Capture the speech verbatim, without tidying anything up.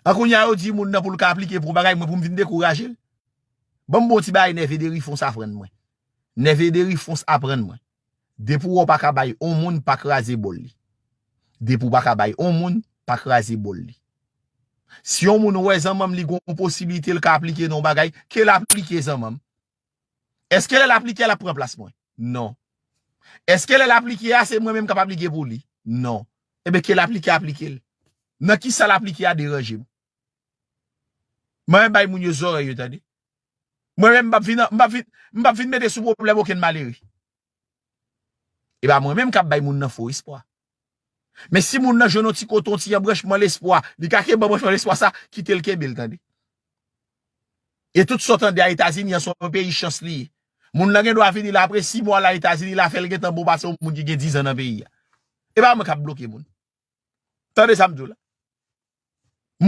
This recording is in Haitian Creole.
An kounye a yo di moun nan pou l ka aplike pou yon bagay, mwen pou m vin dekouraje l. Ban m bon ti bagay Nève de Rifons aprann mwen. Nève de Rifons aprann mwen. Depi w wè w pa ka bay on moun, pa kraze bòl li. Depi w pa ka bay on moun, pa kraze bòl li. Si yon moun wè zanmanm li gon posiblite l ka aplike nan yon bagay, ke l aplike zanmanm. Èske lè l aplike a l ap pran plas mwen? Non. Èske lè l aplike a se mwen menm k ap aplike pou li? Non. Ebyen ke l aplike, aplike l. Nan kisa l aplike a deranje m? Mwen menm bay moun yo zòrèy yo tande. Mwen menm m p ap vin, m p ap vin, m p ap vin mete sou pwoblèm okenn malere. E pa mwen menm k ap bay moun nan fo espwa. Men si moun nan jwenn yon ti koton, ti anbranchman lespwa, li ka kenbe anbranchman lespwa sa, kite l kenbe l tande. E tout sa w tande a Etazini an se yon peyi chans li ye. Moun nan gen dwa vini la apre sis mwa la Etazini la fè l gentan bon pase yon moun ki gen diz an nan peyi a. E pa mwen k ap bloke moun. Tande sa m di w la.